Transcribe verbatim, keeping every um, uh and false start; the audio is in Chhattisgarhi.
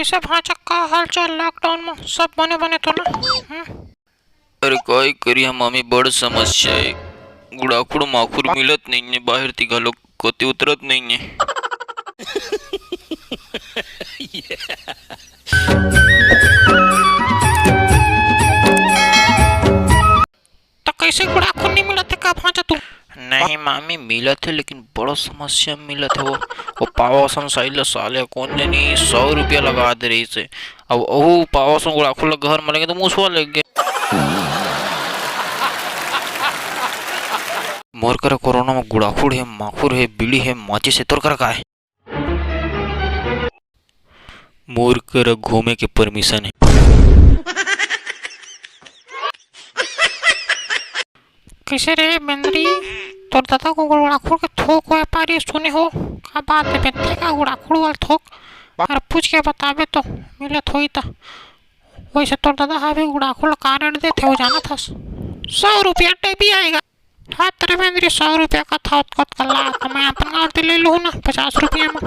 कइसे भांचा, का हाल चाल lockdown म? सब बने बने तो ना? हम्म? अरे, काय करिहा मामी, बड़ समस्या हे। गुड़ाखुड़ माखुर मिलत नइये, बाहिर ती घलो कति उतरत नइये। त कइसे गुड़ाखुड़ नइ मिलत हे का भांचा तू? नहीं मामी, मिलत हे, लेकिन बड़ा समस्या मिलत हे वो। वो पावा असन साइज ला साले कोन जनी सौ रुपया लगा दे रहिस हे। अब ओहू पावा असन गुड़ाखुड़ ला घर म लेगे त मुसवा लेगे। मोर करा कोरोना म गुड़ाखुड़ हे, माखुर हे, बीड़ी हे, माचिस हे, तोर करा का हे? मोर करा घूमे के permission हे। कइसे रे बेंदरी, तोर ददा के गुड़ाखुड़ के थोक व्यापारी सुने हों? का बात हे, बेचथे का गुड़ाखुड़ वाला थोक? अरे पूछ के बताबे तो, मिलत होही त। वइसे तोर ददा ह अभी गुड़ाखुड़ ला का rate देथे, वो जानत हस? सौ रुपया डब्बी आय गा। हत रे बेंदरी, सौ रुपया कथस त कतका ला, त मैं अपन गांव ती ले लूहूं ना, पचास रुपया म।